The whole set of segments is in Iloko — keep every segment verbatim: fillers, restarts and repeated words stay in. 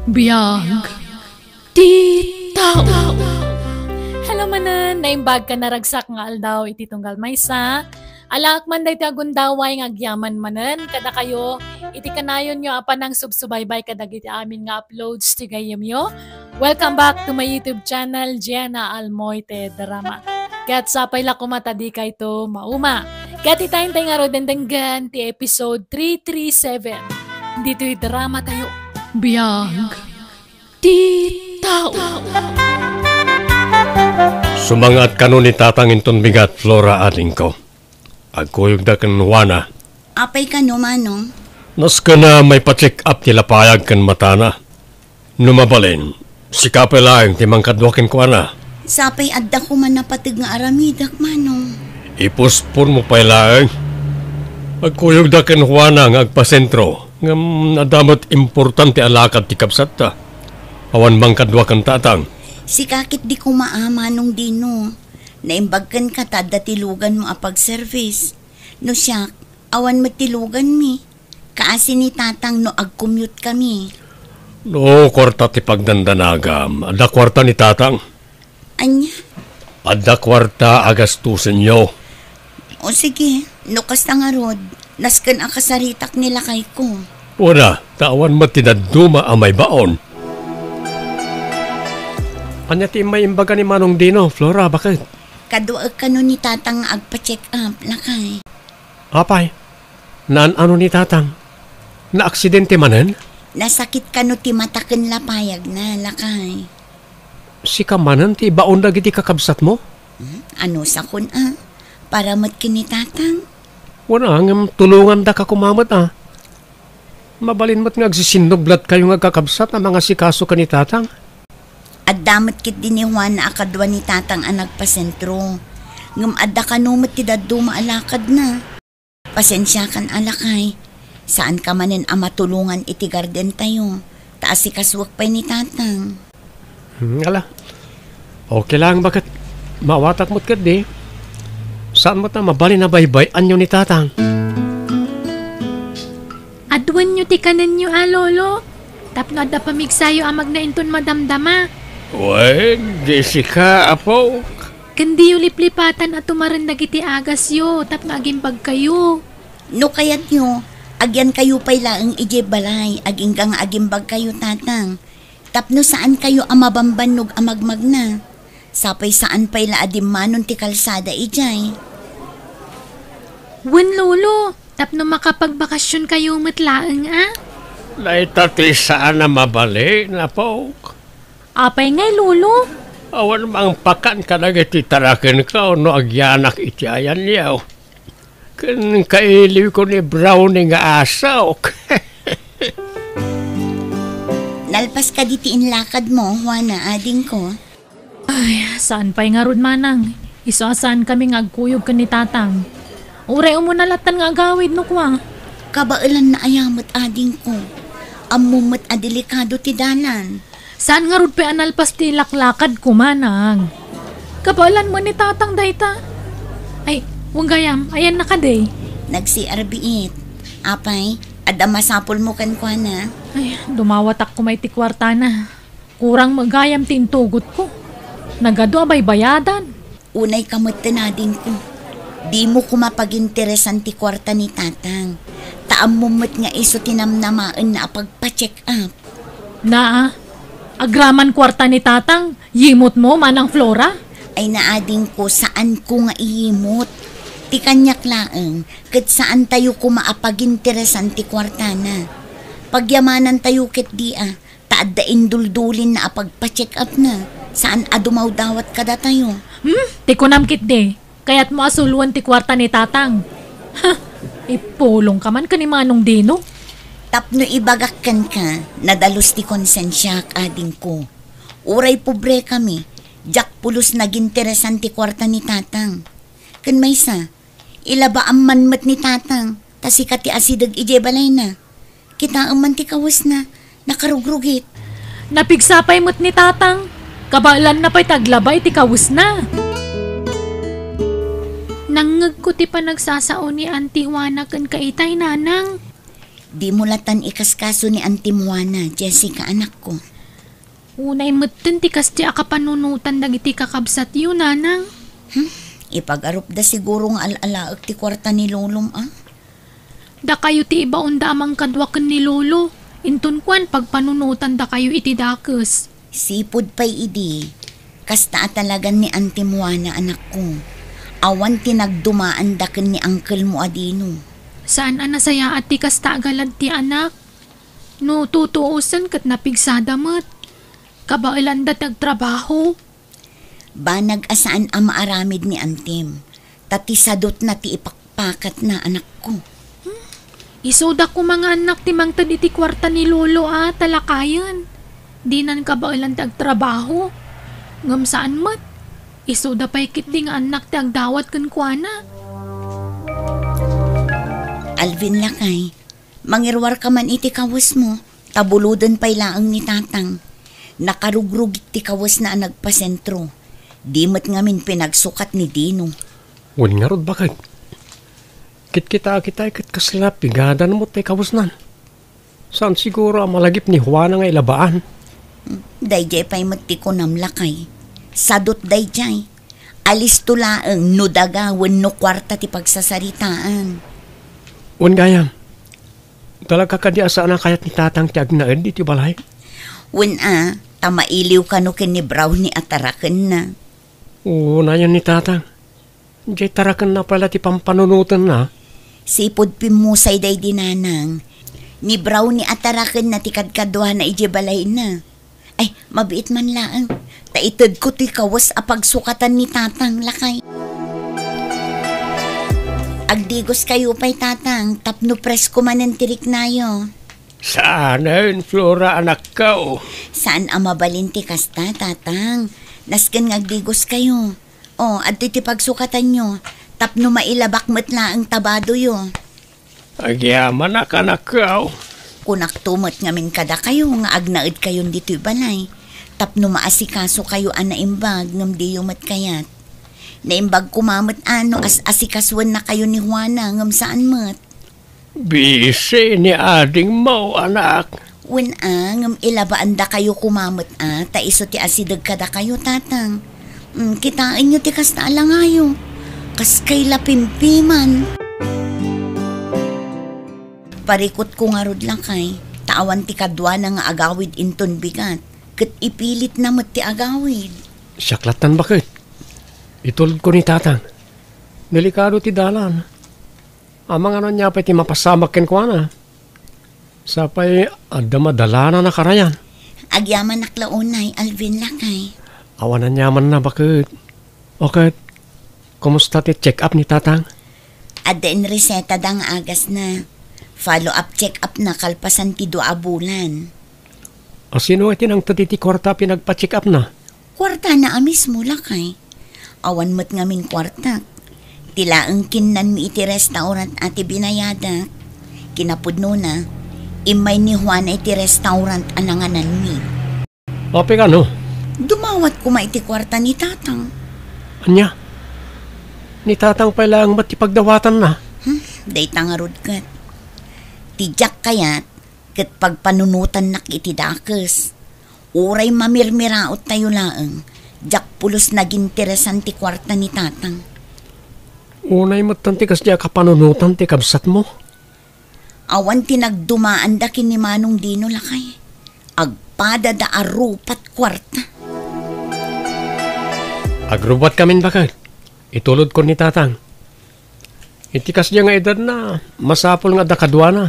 Biag ti tao. Hello manen, naimbag ken naragsak nga aldaw iti tunggal maysa. Alaak man daytoy a gundaway nga agyaman manen kadakayo iti kanayonyo a panangsubsubaybay kadagiti amin nga uploads ti gayyemyo. Welcome back to my YouTube channel, Jenna Almoite Drama. Ket sapay la koma ta dikayto mauma. Ket ita intay ngaruden denggen ti episode three three seven. Ditoy drama tayo. Biag ti tao. Sumangaat kano ni Tatang inton bigat, Flora, adingko. Agkuyogda ken Juana. Apay kano, Manong? Nasken a maipa-check up ti lapayag ken matana. No mabalin, sika pay laeng ti mangkadua kenkuana. Sapay adda koma napateg nga aramidek, Manong. Ipospon mo pay laeng. Agkuyogda ken Juana nga agpasentro, ngem adda met importante a lakad ti kabsatta. Awan mangkadua ken Tatang. Sika ketdi koma a, Manong Dino. Naimbag kenka ta adda ti luganmo a pagservice. No siak, awan met ti luganmi. Kaasi ni Tatang no ag-commute kami. No kuarta ti pagdandanagam, adda kuarta ni Tatang. Ania? Adda kuarta a gastusenyo. O sige, no kasta ngarud, nasken a kasaritak ni lakayko. Wen a, ta awan met ti dadduma a maibaon. Ania ti immay imbaga ni Manong Dino, Flora, baket? Kaduaek kano ni Tatang nga agpa-check up, lakay. Apay, naan-ano ni Tatang? Naaksidente manen? Nasakit kano ti mata ken lapayagna, lakay. Sika manen ti ibaon dagiti kakabsatmo? Hmm? Anusakon a? Para met ken ni Tatang. Wen a, ngem tulongandaka koma met a. Mabalin met nga agsisinnublatkayo nga agkakabsat a mangasikaso ken ni Tatang. Adda met ketdi ni Juana a kadua ni Tatang a nagpasentro. Ngem adda kano met ti dadduma a lakadna. Pasensiakan a, lakay. Saanka manen a matulongan iti gardentayo, ta asikasuek pay ni Tatang. Hmm, ala. Okay lang, baket? Maawatak met ketdi. Saan met a mabalin a baybay-anyo ni Tatang? Aduenyo ti kanenyo a, Lolo. Tapno adda pamigsayo a magna inton madamdama. Wen, Jessica, apo. Ken diyo liplipatan a tumaren dagiti agasyo tapno agimbagkayo. No kayatyo, agyankayo pay laeng idiay balay, agingga nga agimbagkayo, Tatang. Tapno saankayo a mabambannog a magmagna. Sapay saan pay la a dimmanon ti kalsada idiay. Wen, Lolo, tapno makapagbakasionkayo met laeng a. Dayta ti saan a mabalin, apok. Apay ngay, Lolo? Awan mangpakan kadagiti tarakenko no agyanak iti ayanyo. Ken kailiwko ni Brownie nga asok. Nalpas kadi ti inlakadmo, Juana, adingko? Ay, saan pay ngarud, Manang. Isu a saankami nga agkuyog ken ni Tatang. Uray umuna lattan nga agawid no kua. Kabaelanna aya met, adingko. Ammom met a delikado ti dalan. Saan ngarud pay a nalpas ti laklakadko, Manang? Kabaelan met ni Tatang dayta. Ay, wen gayam, ayanna kadi? Nag-C R biit. Apay, adda masapulmo kenkuana? Ay, dumawatak koma iti kuartana. Kurang met gayam ti intugotko. Nagadu a baybayadan. Unay ka met, adingko. Dimo koma paginteresan ti kuarta ni Tatang. Ta ammom met nga isu ti namnamaenna a pagpa-check up. Naa, agraman kuarta ni Tatang, yimotmo, Manang Flora? Ay, adingko, saanko nga iyimot. Ti kaniak laeng, ket saantayo koma a paginteresan ti kuartana. Pagyamanantayo ketdi a, ta adda induldulinna a pagpa-check upna, saan a dumawdawat kadatayo. Hmm? Ti kunam ketdi, kayatmo a suloen ti kuarta ni Tatang. Ha! Ipulongka man ken ni Manong Dino. Tapno ibagak kenka, nadalus ti konsensiak, adingko. Uray pobrekami, diak pulos naginteresan ti kuarta ni Tatang. Ken maysa, ilabaam man met ni Tatang, ta sika ti asideg idiay balayna. Kitaem man ti kawesna, nakarugrugit. Napigsa pay met ni Tatang. Kabaelanna pay ti aglaba iti kawesna. Nangngegko ti panagsasao ni Auntie Juana kenka itay, Nanang. Dimo latan ikaskaso ni Auntie Juana, Jessica, anakko. Unay metten ti kasdi a kapanunotan dagiti kakabsatyo, nanang. Hmm? Ipagarupda siguro nga al-alaek ti kuarta ni lolom, a? Dakayo ti ibaonda a mangkadua ken ni lolo. Inton kuan, pagpanunotandakayo iti dakes. Sipud pay idi, kasta a talagan ni Auntie Juana, anakko. Awan ti nagdumaanda ken ni angkelmo a Dino. Saan a nasayaat ti kasta a galad ti anak. No tutuosen ket napigsada met. Kabaelanda ti agtrabaho. Banag a saan a maaramid ni Auntie, ta ti sadutna ti ipakpakatna, anakko. Hmm? Isuda koma nga annak ti mangted iti kuarta ni lolo a talakayen. Dinan kabaelan ti agtrabaho. Ngem saan met. Isuda pay ketdi nga annak ti agdawat kenkuana. Alvin, lakay, mangiruarka man iti kawesmo, ta buloden pay laeng ni Tatang. Nakarugrugit ti kawesna a nagpasentro. Di met ngamin pinagsukat ni Dino. Wen ngarud, baket. Kitkitaak itay ket kasla pigadan met ti kawesnan. Saan siguro a malagip ni Juana nga ilabaan? Daydiay pay met ti kunam, lakay. Sadut daydiay. Alisto laeng no daga wenno kuarta ti pagsasaritaan. Wen gayam, talaga kadi a saan a kayat ni Tatang ti agnaed iti balay? Wen a, ta mailiw kano ken ni Brownie a tarakenna. Unayen ni Tatang. Diay tarakenna pay la ti pampanunotenna. Sipud pimmusay daydi, nanang. Ni Brownie a tarakenna ti kadkaduana idiay balayna. Ay, mabiit man laeng. Ta itedko ti kawes a pagsukatan ni Tatang, lakay. Agdigoskayo pay, Tatang, tapno presko manen ti riknayo. Saanen, Flora, anakko. Saan a mabalin ti kasta, Tatang. Nasken nga agdigoskayo. O, adtoy ti pagsukatanyo, tapno mailabak met laeng ta badoyo. Agyamanak, anakko. Kunakto met ngamin kadakayo nga agnaedkayon ditoy balay, tapno maasikasokayo a naimbag ngem diyo met kayat. Naimbag koma met a no as-asikasuennakayo ni Juana ngem saan met. Busy ni adingmo, anak. Wen a, ngem ilabaandakayo koma met a, ta isu ti asideg kadakayo, Tatang. Mm, kitaenyo ti kasta a langayo. Kas kay la pimpiman. Parikutko ngarud, lakay, ta awan ti kaduana nga agawid inton bigat, ket ipilitna met ti agawid. Siak lattan, baket. Itulodko ni Tatang. Delikado ti dalan. Amangan ania pay ti mapasamak kenkuana. Sapay adda madalanana karayan. Agyamanak la unay, Alvin, lakay. Awan aniamanna, baket. O ket, kumusta ti check-up ni Tatang? Adda inresetada nga agasna. Follow-up check-up na kalpasan ti dua a bulan. A, sino ti nangted iti kuarta a pinagpa-check-up na? Kuartana a mismo, lakay. Awan met ngamin kuartak. Ti laeng kinnanmi iti restaurant a ti binayadak. Kinapudnona, immay ni Juana iti restaurant a nangananmi. Apay kano? Dumawat koma iti kuarta ni Tatang. Ania? Ni Tatang pay laeng met ti pagdawatanna? Hmm, dayta ngarud ket. Ti diak kayat, ket pagpanunotannak iti dakes. Uray mamirmiraottayo laeng, diak pulos naginteresan ti kuarta ni Tatang. Unay metten ti kasdi a kapanunotan ti kabsatmo? Awan ti nagdumaanda ken ni Manong Dino, lakay. Agpadada a rupat kuarta. Agrubat kamin, baket. Itulodko ni Tatang. Iti kasdi nga edadna, masapul nga adda kaduana.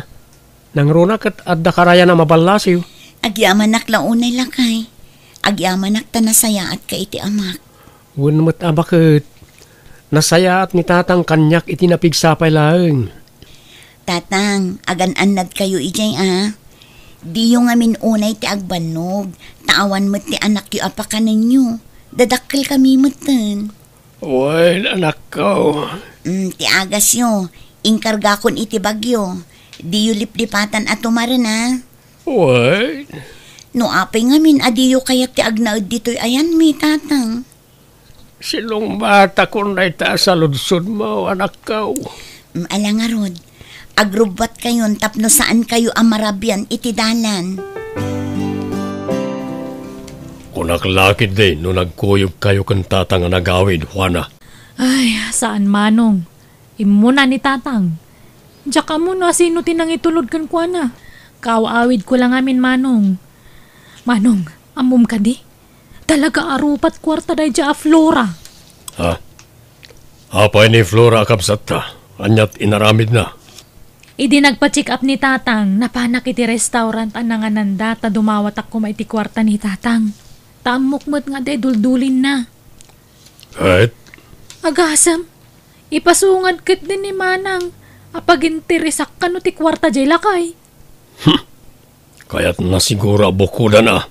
Nangruna ket adda karayan a maballasiw. Agyamanak la unay, lakay. Agyamanak ta nasayaatka iti amak. Wen met a baket. Nasayaat ni Tatang kaniak iti napigsa pay laeng. Tatang, agan-annadkayo idiay a. Diyo ngamin unay ti agbannog, ta awan met ti anakyo a pakanenyo. Dadakkelkami metten. Wen, anakko. Mm, ti agasyo, inkargakon iti bagyo. Diyo liplipatan a tumaren, a. Wen? No apay ngamin a diyo kayat ti agnaed ditoy ayanmi, Tatang? Sinungbatakon dayta a saludsodmo, anakko. Mm, ala ngarud. Agrubbuatkayon tapno saankayo a marabian iti dalan. Kunak la ketdi no nagkuyogkayo ken tatang a nagawid, Juana. Ay, saan, Manong. Immuna ni Tatang. Diak ammo no asino ti nangitulod kenkuana. Kaaw-awidko la ngamin, Manong. Manong, ammom kadi? Talaga a rupat kuarta daydiay a Flora. Ha? Apay ni Flora a kabsatta? Aniat inaramidna? Idi nagpa-check up ni Tatang, napanak iti restaurant a nangananda ta dumawatak koma iti kuarta ni Tatang. Ta ammok met nga adda duldulinna. Ket? Agasem, ipasungad ketdi ni Manang a paginteresak kano ti kuarta diay lakay. Kayatna siguro a bukodan a.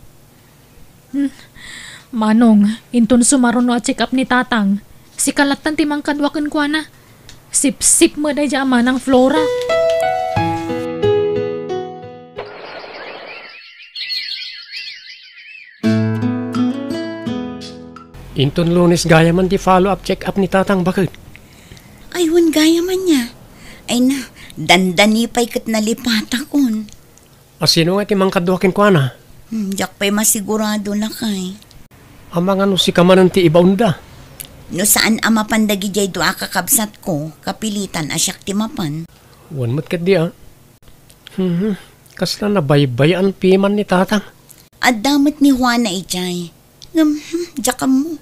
Hmm. Manong, inton sumaruno a check-up ni Tatang, sika lattan ti mangkadua kenkuana. Sipsip met daydiay a Manang Flora. Inton Lunes gayaman ti follow-up check-up ni Tatang, baket. Ay, wen gayaman nia. Ay na, dandani pay ket nalipatakon. Asino nga ti mangkadua kenkuana? Hmm, diak pay masigurado, lakay. Amangan no sika manen ti ibaonda? No saan a mapan dagidiay dua a kakabsatko, kapilitan a siak ti mapan. Wen met ketdi a. Hmm, kasla nabaybay-an piman ni Tatang. Adda met ni Juana idiay. Ngem, hmm, diak ammo.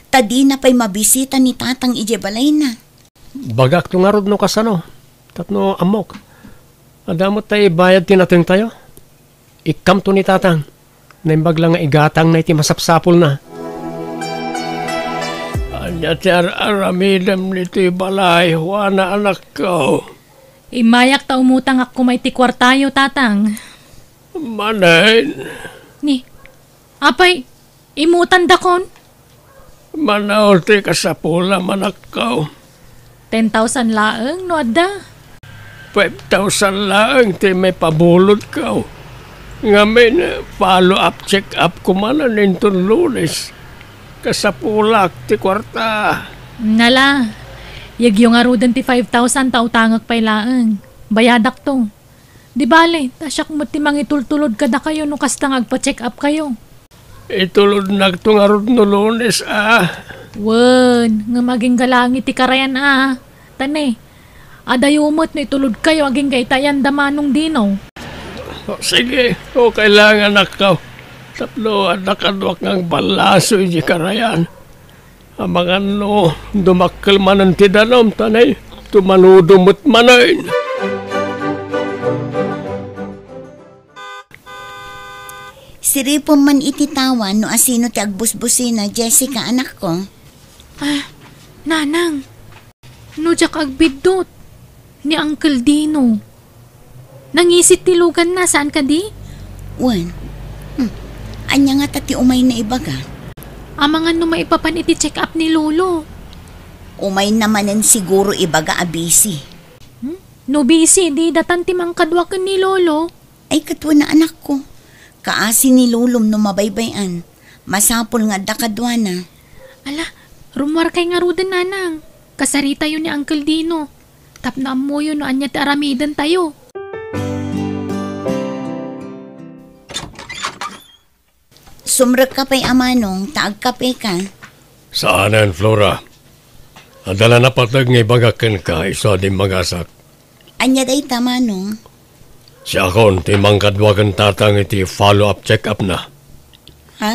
Ta dina pay mabisita ni Tatang idiay balayna. Ibagakto ngarud no kasano, tapno ammok. Adda met tay ibayad ti natengtayo. Ikkamto ni Tatang. Naimbag la nga igatangna iti masapsapulna. Ania ti ar-aramidem ditoy balay, Juana, anakko? Immayak ta umutangak koma iti kuartayo, Tatang. Manen? Ni, apay, imutandakon? Mano ti kasapulam, anakko? Ten thousand laeng no adda. Five thousand laeng ti maipabulodko. Ngamin, follow-up check-up ko manen inton Lunes. Kasapulak ti kuarta. Nala, yegyo ngaruden ti five thousand ta utangek pay laeng. Bayadakto. Di bale, ta siak met ti mangitultulod kadakayo no kasta nga agpa-check-upkayo. Itulodnakto ngarud no Lunes a. Wen, ngem agingga laeng iti karayan a. Ta ne, adayo met no itulodkayo agingga iti ayan da Manong Dino. O, sige, okay lang, anakko. Tapno adda kaduak nga agballaso iti karayan. Amangan no dumakkel manen ti danum, ta ne, tumanudo met manen. Siripem man iti tawa no asino ti agbusbusina, Jessica, anakko. Ah, Nanang, no diak agbiddut, ni Uncle Dino. Nangisit ti luganna, saan kadi? Wen. Hmm. Ania ngata ti umayna ibaga? Amangan no maipapan iti check-up ni Lolo. Umayna manen siguro ibaga a busy. Hmm? No busy, di datan ti mangkadua ken ni Lolo. Ay, ket wen a, anakko. Kaasi ni Lolom no mabaybay-an. Masapul nga adda kaduana. Ala, rummuarkay ngaruden, Nanang. Kasaritayo ni Uncle Dino. Tapno ammoyo no ania ti aramidentayo. Sumrekka pay a, Manong, ta agkapeka. Saanen, Flora. Adda la napateg nga ibagak kenka, isu a dimmagasak. Ania dayta, Manong? Siakon ti mangkadua ken Tatang iti follow-up check-upna. Ha?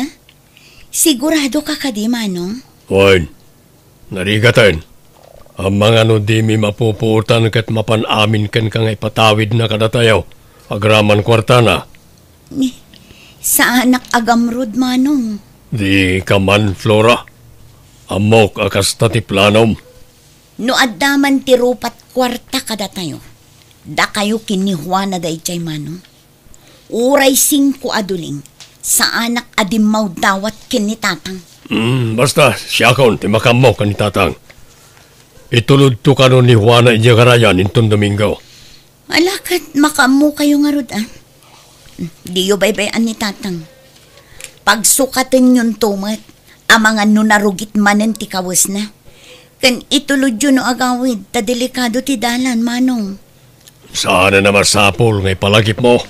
Siguradoka kadi, Manong? Wen. Narigaten, amangan no dimi mapupuotan ket mapan amin kenka nga ipatawidna kadatayo agraman kuartana. Ni, saanak a gamrud, Manong. Dika man, Flora. Ammok a kasta ti planom. No adda man ti rupat kuarta kadatayo, dakayo ken ni Juana daydiay, Manong. Uray singko a duling, saanak a dimmawdawat ken ni Tatang. Mm, basta, siakon ti makaammo ken ni Tatang. Itulodto kano ni Juana idiay karayan inton Domingo. Ala ket makaammokayo ngarud, a. Diyo baybay-an ni Tatang. Pagsukatenyonto met, amangan no narugit manen ti kawesna. Ken itulodyo no agawid, ta delikado ti dalan, Manong. Saanen a masapul nga ipalagipmo.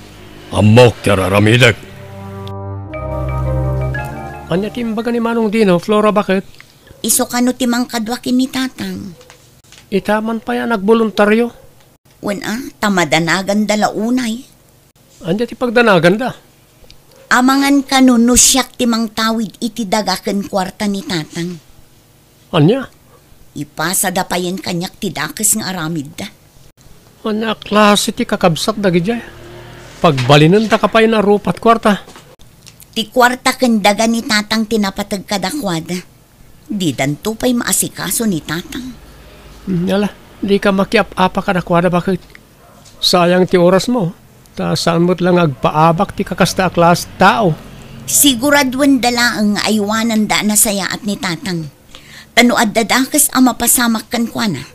Ammok ti ar-aramidek. Ania ti imbaga ni Manong Dino, Flora, baket? Isu kano ti mangkadua ken ni Tatang. Ita man pay a nagboluntario? Wen a, ta madanaganda la unay. Ania ti pagdanaganda? Amangan kano no siak ti mangtawid iti daga ken kuarta ni Tatang. Ania? Ipasada payen kaniak ti dakes nga aramidda. Ania a klase ti kakabsat dagidiay? Pagbalinendaka payen a rupat kuarta. Ti kuarta ken daga ni Tatang ti napateg kadakuada. Didanto pay maasikaso ni Tatang. Hmm, ala, dika makiap-apa kadakuada, baket? Sayang ti orasmo, ta saan met la nga agpaabak ti kakasta a klase tao. Siguraduenda laeng nga aywananda a nasayaat ni Tatang. Ta no adda dakes a mapasamak kenkuana,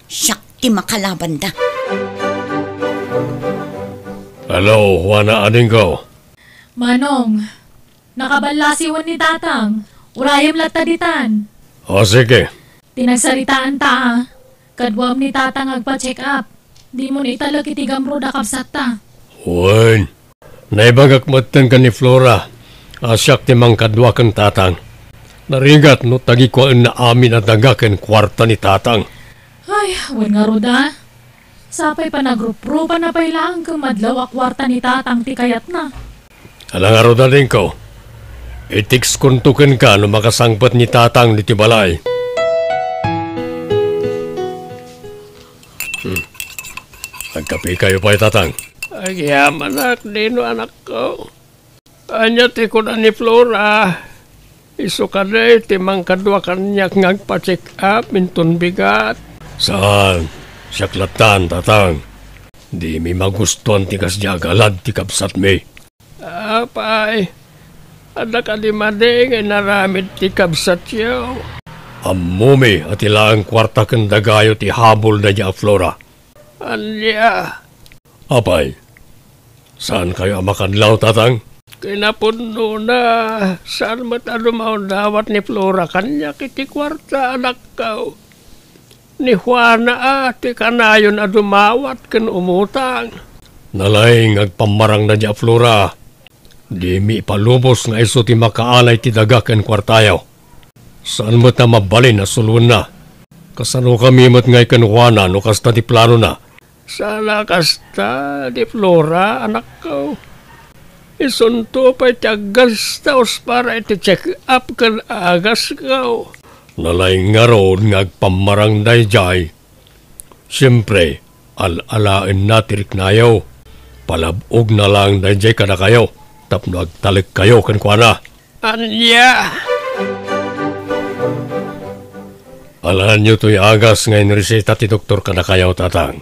siak ti makalabanda. Hello, Juana, adingko. Manong, nakaballasiwen ni Tatang. Urayem latta ditan. O, sige. Ti nagsaritaanta, a. Kaduam ni Tatang agpa-check up. Dimon italek iti gamrud a kabsatta. Wen, naibagak metten ken ni Flora a siak ti mangkadua ken Tatang. Narigat no tagikuaenna amin a daga ken kuarta ni Tatang. Ay, wen ngarud a. Sapay panagruprupanna pay laeng ken madlaw a kuarta ni Tatang ti kayatna. Ala ngarud, adingko. I-textkonto kenka no makasangpet ni Tatang ditoy balay. Hmm. Agkapikayo pay, Tatang. Agyamanak, Dino, anakko. Ania ti kuna ni Flora? Isu kadi ti mangkadua kaniak nga agpa-check up inton bigat? Saan. Siak lattan, Tatang. Dimi magustuan ti kasdi a galad ti kabsatmi. Apay, adda kadi madi nga inaramid ti kabsatyo? Ammomi a ti laeng kuarta ken dagayo ti habol daydi a Flora. Ania? Apay, saankayo a makadlaw, Tatang? Kinapudnona, saan met a dumaw dawat ni Flora kaniak iti kuarta, anakko. Ni Juana a ti kanayon a dumawat ken umutang. Nalaing nga agpammarang daydi a Flora. Dimi ipalubos nga isu ti makaalay ti daga ken kuartayo. Saan met a mabalin a suloenna. Kasanokami met ngay ken Juana no kasta ti planona? Saan a kasta, di Flora, anakko. Isunto pay ti aggastaos para iti check-up ken agasko. Nalaing ngarud nga agpammarang daydiay. Siempre, al-alaenna ti riknayo. Palab-ogna laeng daydiay kadakayo tapno agtalekkayo kenkuana. Ania? Alaenyo toy agas nga inreseta ti doktor kadakayo, Tatang.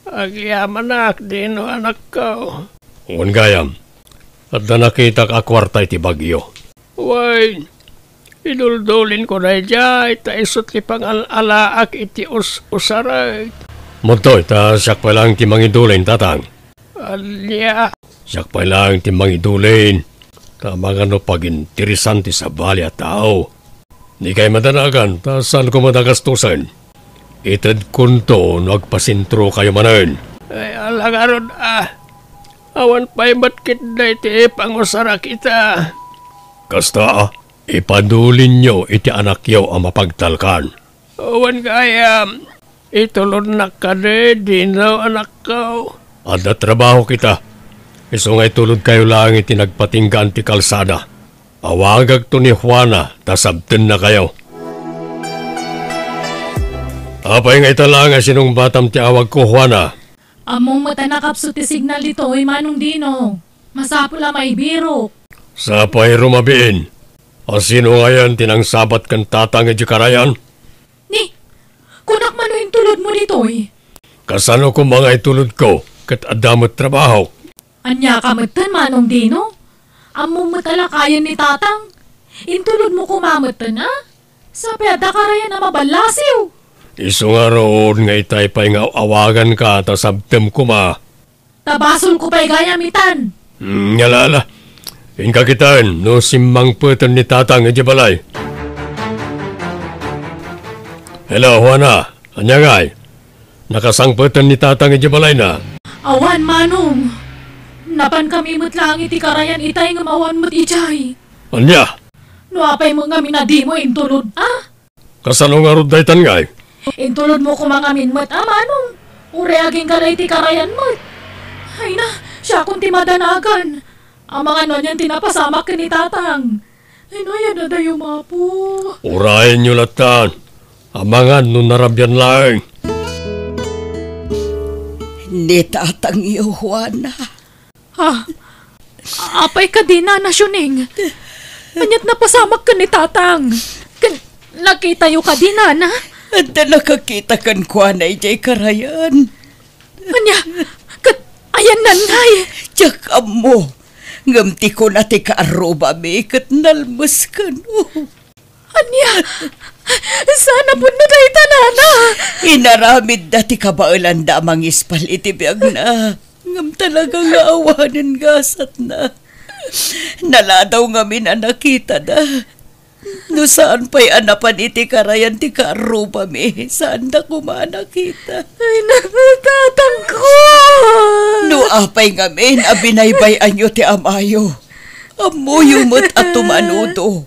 Agyamanak, Dino, anakko. Wen gayam, adda nakitak a kuarta iti bagyo. Wen, iduldulinko daydiay, ta isu ti pangal-alaak iti us-usarek. Madtoy, ta siak pay laeng ti mangidulin, Tatang. Ania? Siak pay laeng ti mangidulin, ta amangan no paginteresan ti sabali a tao. Dikay madanagan, ta saanko met a gastusen. Itedkonto no agpasentrokayo manen. Ay, ala ngarud a. Awan pay met ketdi ti pangusarak ita. Kasta a, ipadulinyo iti anakyo a mapagtalkan. Wen gayam, itulodnak kadi, Dino, anakko. Adda trabahok ita. Isu nga itulodkayo laeng iti nagpatinggaan ti kalsada. Awagakto ni Juana ta sabtennakayo. Apay nga ita laeng a sinungbatam ti awagko, Juana? Ammom met a nakapsut ti signal ditoy, Manong Dino. Masapul a maibirok. Sapay rumabiin. A sino ngayen ti nangsabat ken Tatang idiay karayan? Ni, kunak man no intulodmo ditoy? Kasano koma nga itulodko ket adda met trabahok? Ania ka metten, Manong Dino? Ammom met a lakayen ni Tatang. Intulodmo koma metten, a? Sapay adda karayan a maballasiw. Isu ngarud nga itay pay nga awaganka ta sabtem koma. Ta basolko pay gayam itan. Hmm, ala, ala. Inka kitaen no simmangpeten ni Tatang idiay balay. Hello, Juana. Ania ngay? Nakasangpeten ni Tatang idiay balayna? Awan, Manong. Napankami met laeng iti karayan itay ngem awan met idiay. Ania? No apay met ngamin a dimo intulod, a? Kasano ngarud daytan ngay? Intulodmo koma ngamin met, a, Manong. Uray agingga la iti karayan met. Ay na, siakon ti madanagan. Amangan no anian ti napasamak ken ni Tatang. Ay, no, aya dadayo, Apo. Urayenyo lattan. Amangan no narabian laeng. Ni Tatangyo, Juana. Ha? Apay kadi, Nana Siuning? Aniat napasamak ken ni Tatang? Ken nakitayo kadi, Nana? Adda nakakita kenkuana idiay karayan. Ania? Ket ayanna ngay? Diak ammo. Ngem ti kuna ti kaarrubami ket nalmes kano. Ania? Saan a pudno dayta, Nana? Inaramidda ti kabaelanda a mangispal iti biagna. Ngem talaga nga awanen gasatna. Naladaw ngamin a nakitada. No saan pay a napan iti karayan ti kaarrubami, saanda koma a nakita. Ay, naku, Tatangko! No apay ngamin a binaybay-anyo ti amayo, ammoyo met a tumanudo.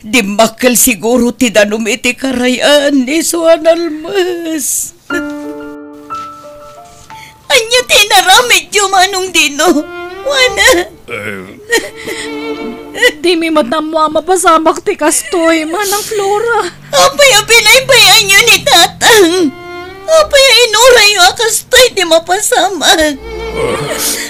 Dimmakkel siguro ti danum iti karayan isu a nalmes. Ania ti inaramidyo, Manong Dino? Juana? Eh. Dimi met ammo a mapasamak ti kastoy, Manang Flora. Apay a binaybay-anyo ni Tatang? Apay a inurayyo a kastoy ti mapasamak?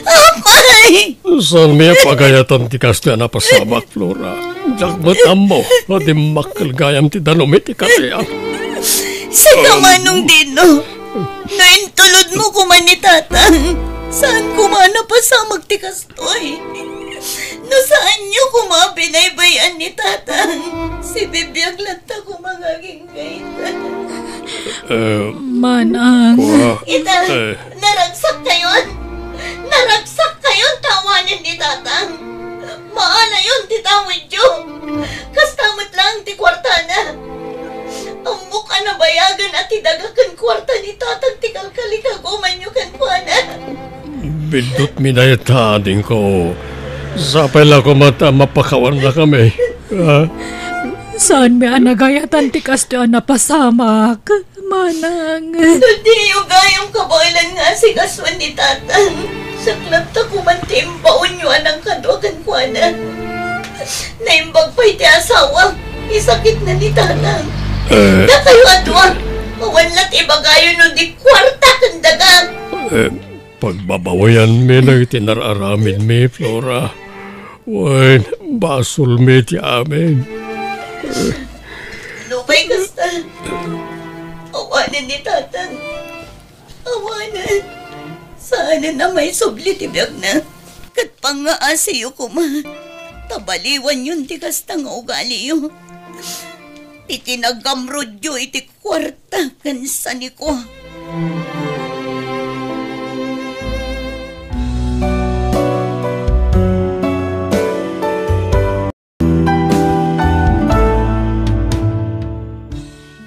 Apay! Saanmi a pagayatan ti kastoy a napasamak, Flora. Diak met ammo a dimmakkel gayam ti danum iti karayan. Sika, Manong Dino. No intulodmo koma ni Tatang, saan koma a napasamak ti kastoy? No saanyo koma a binaybay-an ni Tatang, sibibiag latta koma nga agingga ita. Eh, Manang. Kua, Ita, eh. Naragsakkayon! Naragsakkayon ta awanen ni Tatang! Maalayon ti tawidyo! Kasta met laeng ti kuartana! Ammok a nabayagen a ti daga ken kuarta ni Tatang ti kalkalikagumanyo kenkuana. Biddutmi dayta, adingko. Sapay la koma ta mapakawannakami. Ah? Saanmi a nagayatan ti kastoy a napasamak, Manang. No diyo gayam kabaelan nga asikasuan ni Tatang, siak latta koma ti imbaonyo a nangkadua kenkuana. Naimbag pay ti asawa, isakitna ni Tatang. Eh. Dakayo a dua, awan la ti ibagayo no di kuarta ken daga. Eh, pagbabawianmi dagiti nar-aramidmi, Flora. Wen, basolmi ti amin. Nupay kasta, awanen ni Tatang. Awanen, saanen a maisubli ti biagna. Ket pangngaasiyo koma, ta baliwanyon ti kasta nga ugaliyo. Ti kinagamrodyo iti kuarta ken saniko.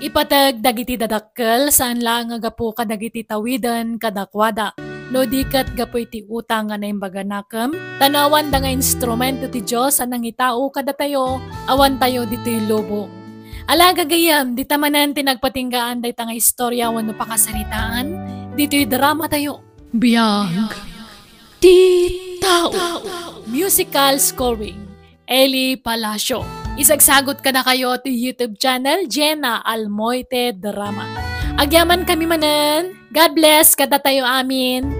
Ipateg dagiti dadakkel, saan laeng a gapu kadagiti tawiden kadakuada, no di ket gapu iti utang nga naimbag a nakem, ta no awanda nga instrumento ti Dios a nangitao kadatayo, awantayo ditoy lubong. Ala, gagayyem, dita manen ti nagpatinggaan dayta nga istorya wenno pakasaritaan ditoy dramatayo. Biag ti tao. Musical scoring, Eli Palacio. Isagsagot kadakayo ti YouTube channel, Jenna Almoite Drama. Agyamankami manen. God bless kadatayo amin.